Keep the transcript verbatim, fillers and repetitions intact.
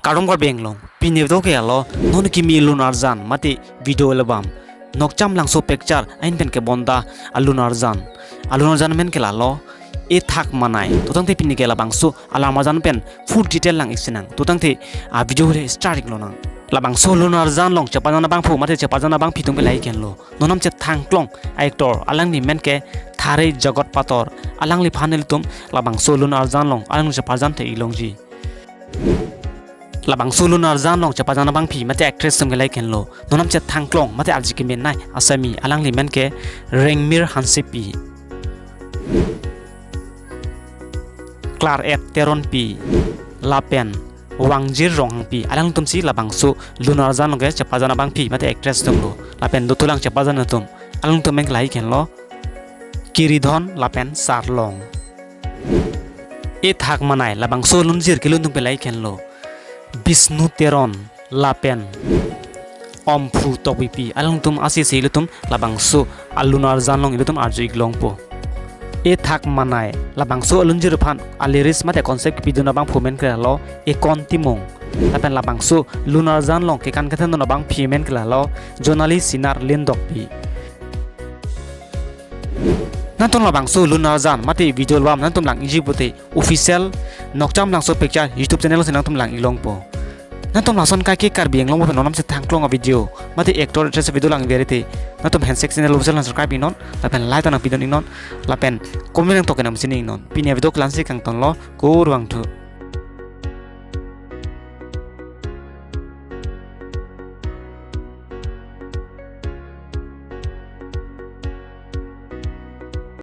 Kardom Karbi Anglong, pini video ke lalo, non kimi Lun Arjan mate video album Nokcham Langso Picture ahin pen kebonta alun arjan. Alun arjan amen ke lalo, Ethak Manai. To tangte pini ke labangso alun arjan pen full detail lang-ik sinang. To tangte a video le start-ik lonang. Labangso lun arjan along chepajan abangphu mate chepajan abangpi atum ke lahei henlo. Non nam chethang klong a actor, alangli amen ke Thare Jagat Pator. Alangliphan ilitum labangso lun arjan along alang chepajan te-ik longji. Labangso lun arjan along chepajan abangpi mate actress atum ke lahei henlo. Non nam chethang klong mate arje kemenei asami, alangli amen ke Rengmir Hansepi, Claret Teronpi, lapen Wangjir Ronghangpi. Alangtumsi labangso lun arjan along ke chepajan abangpi mate actress atumlo. Lapen dothulang chepajan atum, alangtum amen ke lahei henlo, Kiridhon lapen Sarlong. Ethak Manai, labangso lunjir kelun atum ke lahei henlo, Bisnu Teron lapen Omphu Tokbipi. Alangtum asese ilitum labangso alun arjan along ilitum arju-ik longpo. Ethak Manai, labangso alunjir aphan a-lyrics mate concept kepidun abangphu amen ke lalo Ekon Timung. Lapen labangso lun arjan along kekan kethandun abangpi amen ke lalo Jonali Sinar Lindokpi. Nangtum labangso lun arjan mate video album nangtum lang-ikji pute official Nokcham Langso Picture YouTube channel si nangtum lang-ik longpo. Nangtum lason kaike Karbi Anglong pen non nam chethang klong a video mate actor actress video lang-ik ave te, nangtum handshake channel official nang subscribe-ik non, lapen like ta nangpidun-ik non, lapen comment nangtok ke nang mesen-ik non. Pini a video ke la-ansi kangtonlo, kurvangthu.